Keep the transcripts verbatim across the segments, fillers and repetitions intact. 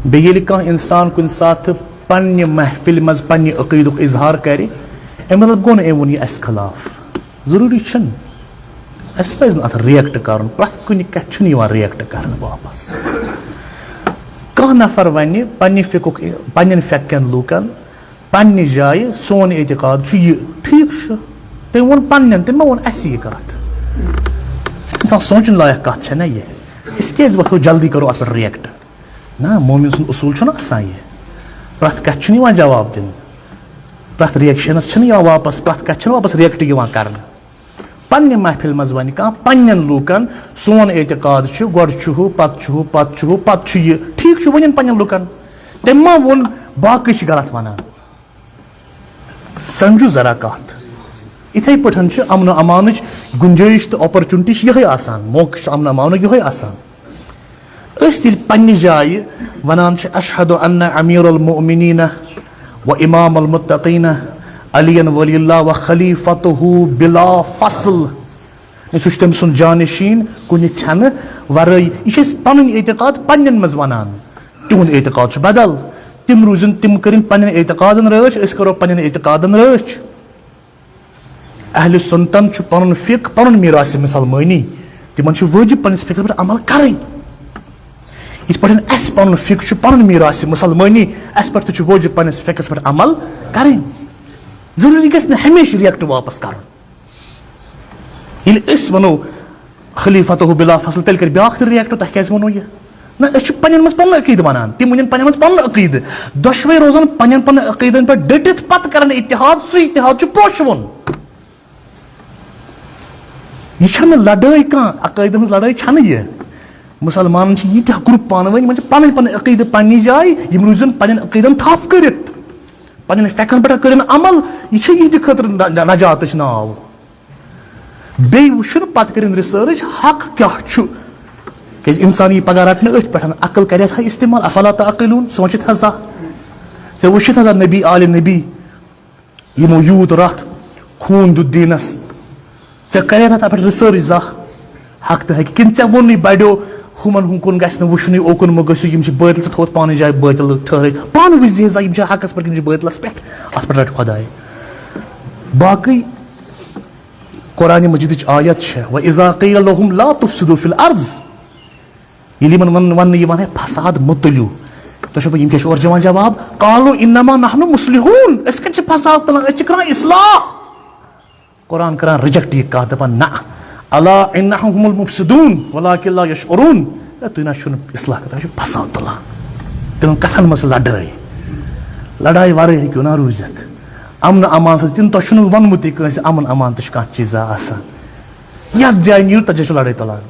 بیٚیہِ ییٚلہِ کانٛہہ اِنسان کُنہِ ساتہٕ پننہِ محفِلہِ منٛز پننہِ عقیٖدُک اظہار کرِ، اَمہِ مطلب گوٚو نہٕ أمۍ ووٚن یہِ اَسہِ خلاف۔ ضروٗری چھُنہٕ۔ اَسہِ پَزِ نہٕ اَتھ react کرُن، پرٛٮ۪تھ کُنہِ کَتھِ چھُنہٕ یِوان react کرنہٕ واپس۔ کانٛہہ نفر وَنہِ پننہِ فقُک، پننٮ۪ن فقہٕ کٮ۪ن لوٗکن پننہِ جایہِ، سون اعتقاد چھُ یہِ، ٹھیٖک چھُ، تٔمۍ ووٚن پننٮ۪ن، تٔمۍ ما ووٚن اَسہِ یہِ کَتھ؟ اِنسان سونٛچُن لایق کَتھ چھےٚ نہ یہِ؟ أسۍ کیٛازِ وۄتھو جلدی کرو اَتھ پٮ۪ٹھ react؟ نہ، مومن سُنٛد اصوٗل چھُنہٕ آسان یہِ۔ پرٛٮ۪تھ کَتھِ چھُنہٕ یِوان جواب دِنہٕ، پرٛٮ۪تھ reactionس چھِنہٕ یِوان واپس، پرٛٮ۪تھ کَتھِ چھِنہٕ واپس react یِوان کرنہٕ۔ پننہِ محفِل منٛز وَنہِ کانٛہہ پننٮ۪ن لوٗکن، سون اعتقاد چھُ، گۄڈٕ چھُ ہُہ، پتہٕ چھُ ہُہ، پتہٕ چھُ ہُہ، پتہٕ چھُ یہِ، ٹھیٖک چھُ، ؤنِن پننٮ۪ن لوٗکن۔ تٔمۍ ما ووٚن باقٕے چھِ غلط وَنان؟ سمجھو ذرا کَتھ۔ یِتھَے پٲٹھۍ چھُ امن و امانٕچ گُنجٲیِش تہٕ opportunity چھِ یِہوٚے آسان، موقعہٕ چھُ امن و امانُک یِہوٚے آسان۔ أسۍ تیٚلہِ پننہِ جایہِ وَنان چھِ، "اشہد ان امیر المؤمنین و امام المتقین علی ولی اللہ و خلیفتہ بلا فصل"، سُہ چھُ تٔمۍ سُنٛد جانشین کُنہِ ژھٮ۪نہٕ ورٲے۔ یہِ چھِ أسۍ پنٕنۍ اعتقاد پننٮ۪ن منٛز وَنان۔ تِہُنٛد اعتقاد چھُ بدل۔ تِم روٗزِن، تِم کٔرِن پننٮ۪ن اعتقادن رٲچھ، أسۍ کرو پننٮ۪ن اعتقادن رٲچھ۔ اہل سنتن چھُ پنُن فقہ، پنُن میراث مسلمٲنی۔ تِمن چھُ وٲجب پننِس فقہس پٮ۪ٹھ عمل کرٕنۍ۔ یِتھ پٲٹھۍ اَسہِ پنُن فقہ چھُ پنُن میراث مسلمٲنی، اَسہِ پٮ۪ٹھ تہِ چھُ وٲجب پننِس فقہس پٮ۪ٹھ عمل کرٕنۍ۔ ضروٗری گژھِ نہٕ ہمیشہِ react واپس کرُن۔ ییٚلہِ أسۍ وَنو خلیفتہ بلا فصل، تیٚلہِ کَرِ بیٛاکھ تہِ react، "تۄہہِ کیٛازِ ووٚنوُ یہِ؟" نہ، أسۍ چھِ پننٮ۪ن منٛز پنُن عقیٖدٕ وَنان، تِم وَنن پننٮ۪ن منٛز پنُن عقیٖدٕ۔ دۄشوَے روزَن پننٮ۪ن پننٮ۪ن عقیٖدَن پٮ۪ٹھ ڈٔٹِتھ، پَتہٕ کَرَن اتحاد، سُہ اتحاد چھُ پوشہٕ وُن۔ یہِ چھَنہٕ لڑٲے کانٛہہ، عقٲیدَن ہٕنٛز لڑٲے چھَنہٕ یہِ۔ مُسلمانَن چھِ ییٖتیٛاہ group پانہٕ ؤنۍ، یِمَن چھِ پَنٕنۍ پَنٕنۍ عقیٖدٕ پننہِ جایہِ، یِم روٗزِن پننٮ۪ن عقیٖدَن تھَپھ کٔرِتھ، پننٮ۪ن فقہَن پٮ۪ٹھ کٔرِن عمل۔ یہِ چھِ یِہِنٛدِ خٲطرٕ نہ-، نہ-، نجاتٕچ ناو۔ بیٚیہِ وٕچھُن، پَتہٕ کٔرِن research، حق کیٛاہ چھُ؟ کیٛازِ اِنسان یی پَگاہ رَٹنہٕ أتھۍ پٮ۪ٹھ، عقل کَرِ اَتھ استعمال، افلا تعقلون، سونٛچِتھ حظ زانٛہہ۔ ژےٚ وٕچھِتھ حظ آ نبی آلِ نبی، یِمو یوٗت رَتھ خوٗن دیُت دیٖنَس، ژےٚ کَرِ اَتھ پٮ۪ٹھ research زانٛہہ؟ حق تہٕ حقیٖقت، کِنہٕ ژےٚ ووٚنُے بَڑیو، ہُمَن ہُنٛد کُن گژھِ نہٕ وٕچھُنُے، اوکُن مہٕ گٔژھِو، یِم چھِ بٲطلہِ، ژٕ تھوٚوُتھ پانہٕ جایہِ بٲطلہِ ٹھٔہرٲوِتھ، پانہٕ وٕچھ زِ زانٛہہ یِم چھِ حقَس پٮ۪ٹھ کِنہٕ یِم چھِ بٲطلَس پٮ۪ٹھ۔ اَتھ پٮ۪ٹھ رَٹہِ خۄداے۔ باقٕے قرآنِ مجیدٕچ آیت چھےٚ، "وَإِذَا قِيلَ لَهُمْ لَا تُفْسِدُوا فِي الْأَرْضِ"، ییٚلہِ یِمَن وَن-، وَننہٕ یِوان ہے فساد مہٕ تُلِو، تۄہہِ چھُو پَے یِم کیٛاہ چھِ اورٕ دِوان جواب؟ "قَالُوا إِنَّمَا نَحْنُ مُصْلِحُونَ"، أسۍ کَتہِ چھِ فساد تُلان، أسۍ چھِ کَران اصلاح۔ قرآن کران reject یہِ کَتھ، دَپان، "نہ، ألا إِنَّهُمْ هُمُ الْمُفْسِدُونَ وَلَٰكِنْ لَا يَشْعُرُونَ"، ہے، تُہۍ نہ چھِو نہٕ اصلاح کران، تُہۍ چھِو فساد تُلان۔ تِمن کَتھن منٛز چھِ لڑٲے۔ لڑایہِ ورٲے ہیٚکِو نہ روٗزِتھ۔ امن امان سۭتۍ کِنہٕ تۄہہِ چھُنہٕ ووٚنمُتٕے کٲنٛسہِ امن امان تہِ چھُ کانٛہہ چیٖزا آسان؟ یَتھ جایہِ نیٖرِو، تَتھ جایہِ چھِ لڑٲے تُلان۔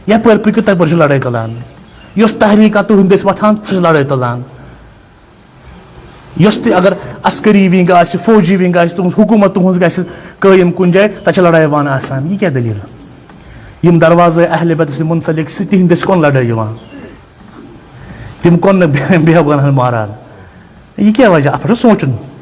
یَپٲرۍ پٔکِو، تَپٲرۍ چھِ لڑٲے تُلان۔ یۄس تحریٖک آ تُہنٛدِ دٔسۍ وۄتھان، سُہ چھِ لڑٲے تُلان۔ یۄس تہِ اگر عسکری wing آسہِ، فوجی wing آسہِ، تُہنٛز حکوٗمت تُہنٛز گژھِ قٲیِم کُنہِ جایہِ، تَتہِ چھِ لڑٲے وان آسان۔ یہِ کیٛاہ دٔلیٖل؟ یِم دروازے اہل بیتَس سۭتۍ منسلک چھِ، تِہنٛدِ دٔسۍ کون لڑٲے یِوان؟ تِم کون نہٕ بے-، بیگانہن ماران؟ یہِ کیٛاہ وجہ؟ اَتھ پٮ۪ٹھ چھُ سونٛچُن۔